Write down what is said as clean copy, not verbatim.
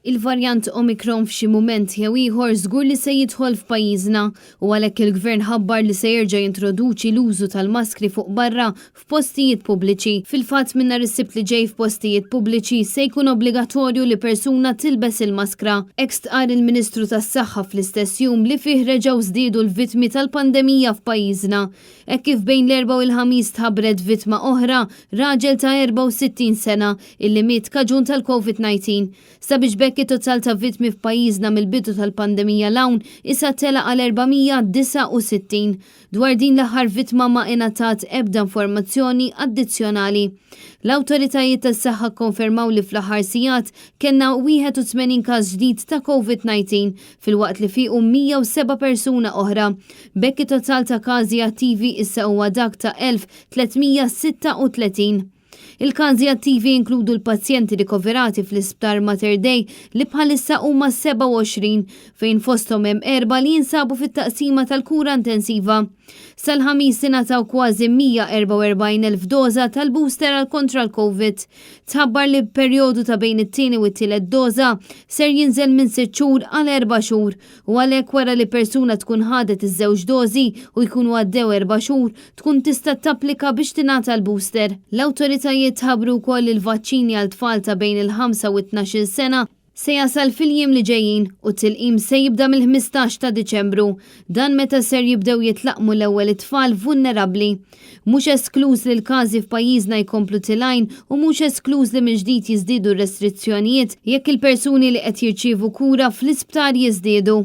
Il-varjant Omicron f'xi mument jew ieħor żgur li se jidħol f'pajjiżna u għalhekk il-Gvern ħabbar li se jerġa' jintroduċi l-użu tal-maskri fuq barra f'postijiet pubbliċi. Fil-fatt minn nhar is-Sibt li ġej f'postijiet pubbliċi se jkun obbligatorju li persuna tilbes il-maskra. Hekk stqarr il-Ministru tas-Saħħa fl-istess jum li fih reġgħu żdiedu l-vittmi tal-pandemija f'pajjiżna. Hekk kif bejn l-Erbgħa u l-Ħamis tħabbret vittma oħra, raġel ta' 64 sena illi miet kaġun tal-Covid-19. Sabiex b'hekk it-total ta' vittmi f'pajjiżna mill-bidu tal-pandemija 'l hawn issa tela' għal 469. Dwar din l-aħħar vittma ma ingħatat ebda informazzjoni addizzjonali. L-awtoritajiet tas-saħħa kkonfermaw li fl-aħħar sigħat kellna 81 każ ġdid ta' Covid-19 filwaqt li fiequ 107 persuna oħra. B'hekk it-total ta' każi attivi issa huwa dak ta' 1336. Il-każi attivi jinkludu l-pazjenti rikoverati fl-Isptar Mater Dei li bħalissa huma 27, fejn fosthom hemm erbgħa li jinsabu fit-taqsima tal-kura intensiva. Sal-Ħamis ingħataw kważi 144,000 doża tal-booster għal kontra l-Covid. Tħabbar li perjodu ta' bejn it-tieni u t-tielet doża ser jinżel minn sitt xhur għal erba' xhur u għalhekk wara li persuna tkun ħadet iż-żewġ dożi u jkunu għaddew erba' xhur tkun tista' tapplika biex tingħata l-booster. L-awtoritajiet ħabbru wkoll li l-vaċċini għal tfal ta' bejn il-ħamsa u t-tnax-il sena se jasal fil-jiem li ġejjin u t-tilqim se jibda mill-15 ta' Diċembru. Dan meta ser jibdew jitlaqqmu l-ewwel it-tfal vulnerabbli. Mhux eskluż li l-każi f'pajjiżna jkomplu tilgħin u mhux eskluż li mill-ġdid jiżdiedu r-restrizzjonijiet jekk il-persuni li qed jirċievu kura fl-isptar jiżdiedu.